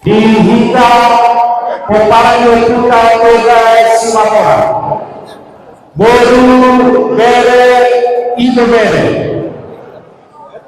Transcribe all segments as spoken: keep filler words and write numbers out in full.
Di hita pomparan ni ompunta Toga Simanjorang, boru, bere, ibebere,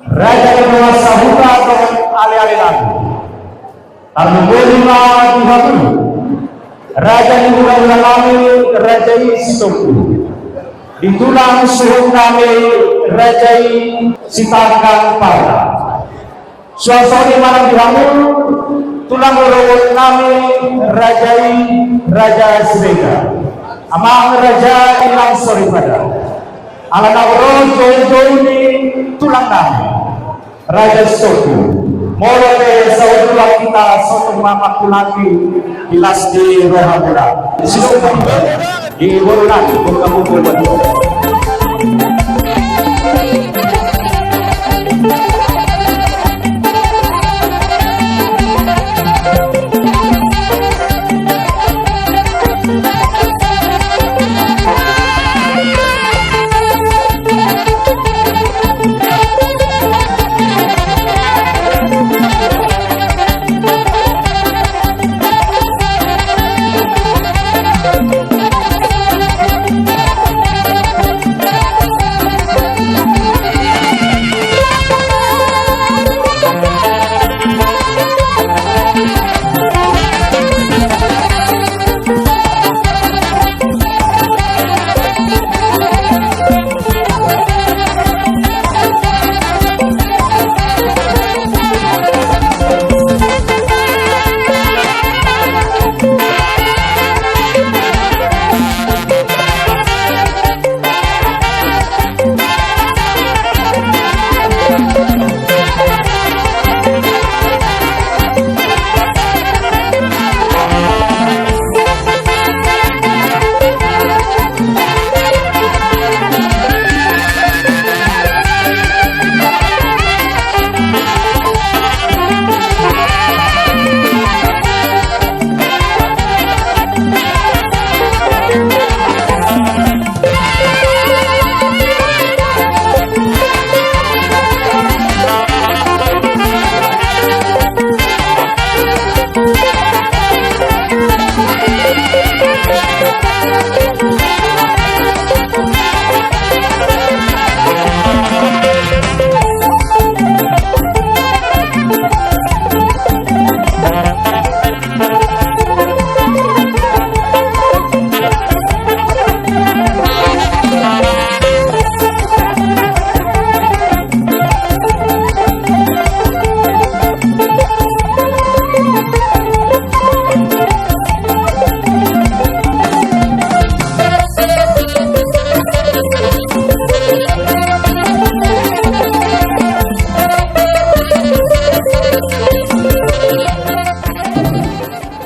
raja ni dongan sahuta dohot aleale nami. Tarlumobi ma di hamu, raja ni hulahula nami, raja i Sitompul. Di tulang suhut nami, raja i Sitanggang Parta. Suang songon i ma nang di hamu, tulang hohom nami, raja i Raja Siregar. Amang raja i nang soripada. Ala na ro joujou ni tulang nami, Raja Sitompul. Molo pe saur tulang hita, sotung ma mangulaki di las ni rohamuna. Sitompul. Di boru nami, boru nami, boru nami.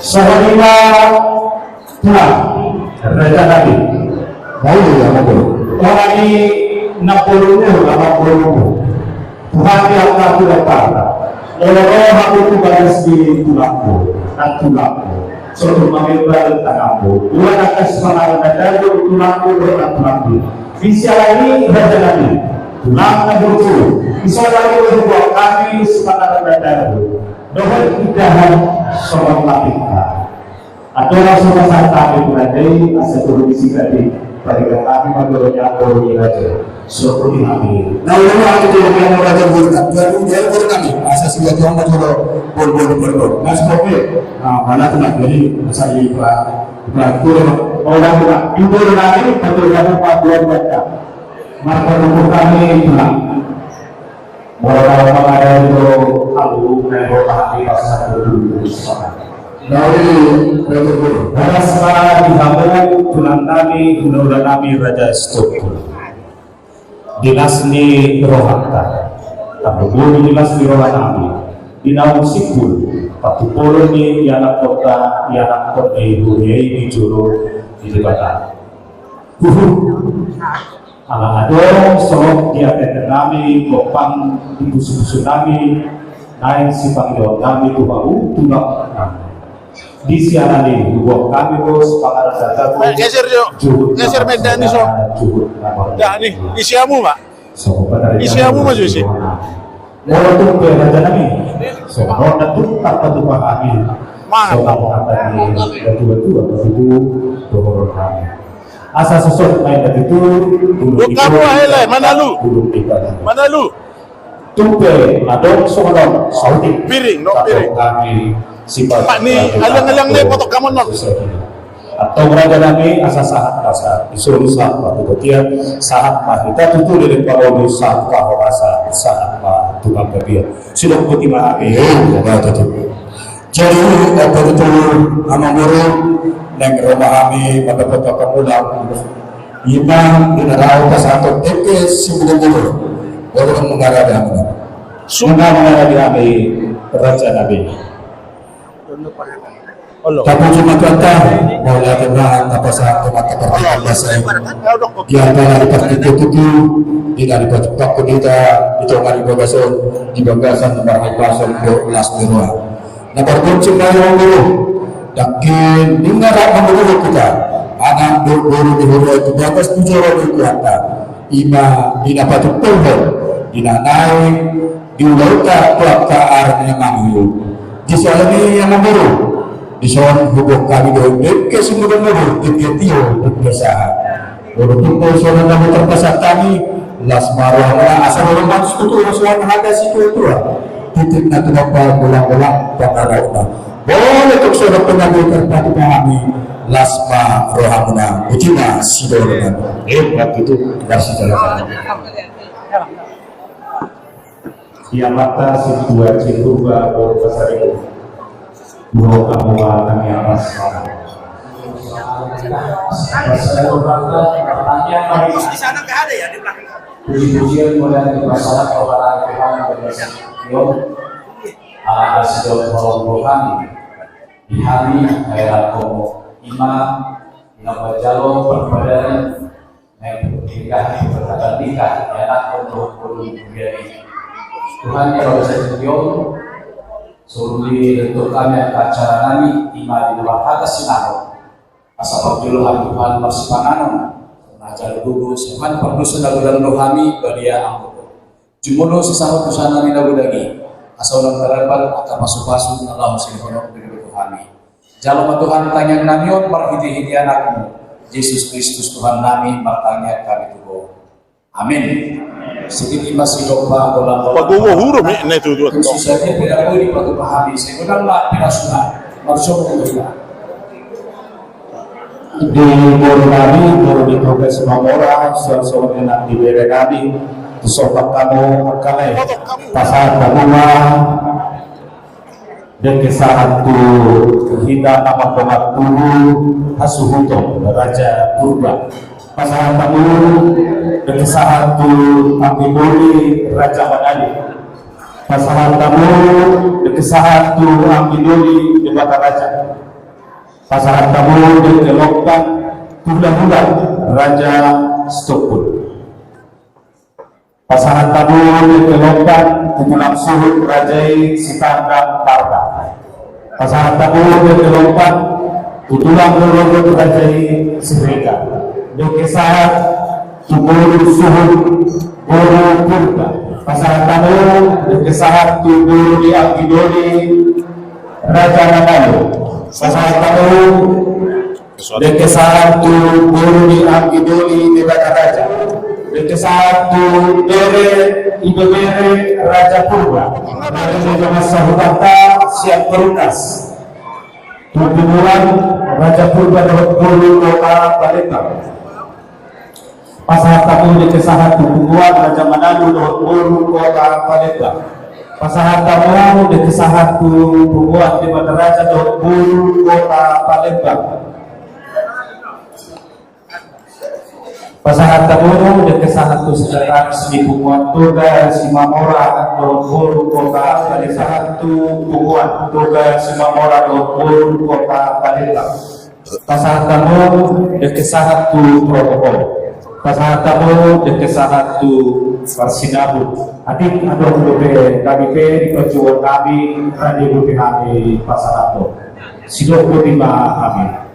Songon i ma tulang, raja nami. Mauliate ma, boru. Ora ni na boru, na boru. Tuhan di angka tulang parta. Molo ro hamu tu bagas ni tulangku, nang tulangku, sotung ma membar tanganmu. Dua angka sipangaran na daru, tulangku dohot nang tulangku. Di siala ni raja nami, tulang na burju, di siala ni raja nami, sipangaran na daru. Dohot indahan songon lapikna. Andorang so pasahat hami tu raja i, asa turun di sigadik, pariga hami ma dohot ni anggo ni raja. Sotung di hami. Na ulu hami tu raja, boru nami, asa sigadik on ma jolo boru, boru, boru. Mas kopi. Nah, mana tu nak jadi, asa i pa, pa, tu, oh, dah, tu, nak. Ibu nami, betul, dah, Pak, dua, dua, dah. Marparungkul hami, tulang. Molo na mangadai do hamu, na ro hami pasahat tu tulang. Bagas ma di hamu, tulang nami, hulahula nami, Raja Sitompul. Di las ni rohanta. Tarlumobi di las ni roha nami. Di naung simpul, patupolon ni ianakhonta, ianakhon ni huria i di jolo ni Debata. Huhut. Ala adong solot di ateate nami, gompang di pusupusu nami, naeng sipangidoan nami tu hamu, tulang nami. Di sianan i hubuat hami dos pangaran data tu. Geser jo. Geser meja ni so. Dah ni, isi hamu ma. Isi hamu ma jo isi. Molo tung pe raja nami. So molo tung pe raja nami. Mangan. So molo tung pe raja nami. Asa sosok main datu tu. Buka buah hele, mana lu? Mana lu? Tung pe adong songon on sautik. Piring, no piring. Pak ni, aliang-aliang ni, potok kamu non. Antong raja nami, asa sahat ma sahat. Disuruh sahat ma tu botia, sahat ma hita tutu di pangolu, sahat ma horasa, sahat ma tukang gabia. Sidok botima hami. Jadi, apa itu, amang boru, naeng ro ma hami mandapot hamu. Ima di na laho pasahathon dengke simudur-mudur. Boru, mangarade hami. Sungga mangarade hami, raja nami. Tapuji ma Tuhanta, mauliate ma tapasahat tu Tuhanta. Di antara di partingkian tutu, di na dipatupakkon hita di tonga ni bagas on, di bagasan na marhahipason dohot las ni roha. Na pargonsi ma i, amang boru. Dangke ninna rap manggogo hita, anak dohot boru ni huria tu bagas tu joro ni Tuhanta. Ima di na patupahon, di na naeng di ulaonta tu angka ari na mangihut. Di siala ni i, amang boru, dison huboan hami do dengke simudur-mudur, dengke tio, dengke sahat. Molo tung pe songon na tarpasahat hami, las ma rohamuna, asa ro ma tutu, asa ro ma hata situa-tua. Titip na tupa, golang-golang pangarahutna. Molo tung songon pe na tarpatupa hami, las ma rohamuna. Botima sidolongan. Hebat itu. Las sidolongan. Ia mata si tua si purba, boru pasaribu. Dua kamu tangiang pas. Pas saya berkata, pertanyaan. Puji-pujian mulai di masalah orang Tuhan. Yo, ala sidok orang Tuhan. Di hami, kayak komo ima, ina pajalo, perpadan, Naeng pernikahan, perkataan nikah, ianakhon dohot boru ni huria i. Tuhan, ia bagasan tingki on, songon i dirinta hami angka acara nami, ima di na marhata sinamot. Asa parjolo hami Tuhan marsipanganon, na jalo gogo, Tuhan, pardosa na godang do hami, badia anggo. Jumolo sisahut dosa nami na godang i, asa unang tarlambat angka pasu-pasu na laho sidohonon dope tu hami. Jalo ma Tuhan tangiang nami on marhite-hite Anakmu, Jesus Kristus Tuhan nami, martangiang hami tu Ho. Amin. Songon i ma sidok pagolang-golang. Pagogo huru mi ne tu dua. Khusus saja pedagog di patu pahami, sai godang ma pinasuna. Marsogo ma. Di boru nami, boru di Toga Simamora, suang songon i nang di bere nami, tu somba hamu angka lae. Pasahat hamu ma dengke sahat tu hita na mardongan tubu hasuhuton Raja Purba. Pasahat hamu dengke sahat tu anggi doli Raja Manalu. Pasahat hamu dengke sahat tu anggi doli Debata Raja. Pasahat hamu dengke lompan tu hula-hula Raja Sitompul. Pasahat hamu dengke lompan tu tulang suhut raja i Sitandang Parda. Pasahat hamu dengke lompan tu tulang rorobot raja i Siregar. Dengke sahat tu boru suhut boru Purba. Pasahat hamu dengke sahat tu boru ni anggi doli Raja Manalu. Pasahat hamu dengke sahat tu boru ni anggi doli Debata Raja. Dengke sahat tu bere, ibebere Raja Purba. Bere Raja Masa Hutanta siap beruntas. Tu punguan Raja Purba dohot boru Kota Palembang. Pasahat hamu dengke sahat tu punguan Raja Manalu dohot boru Kota Palembang. Pasahat hamu dengke sahat tu punguan Debata Raja dohot boru Kota Palembang. Pasahat hamu dengke sahat tu sekretaris ni punguan Toga Simamora dohot boru Kota Palembang. Sahat tu punguan Toga Simamora dohot boru Kota Palembang. Pasahat hamu dengke sahat tu protokol. Pasahat hamu dengke sahat tu parsinabung. Atik adong dope hami pe di parjuangan nami, rade dope hami pasahathon. Sidok boti ma hami.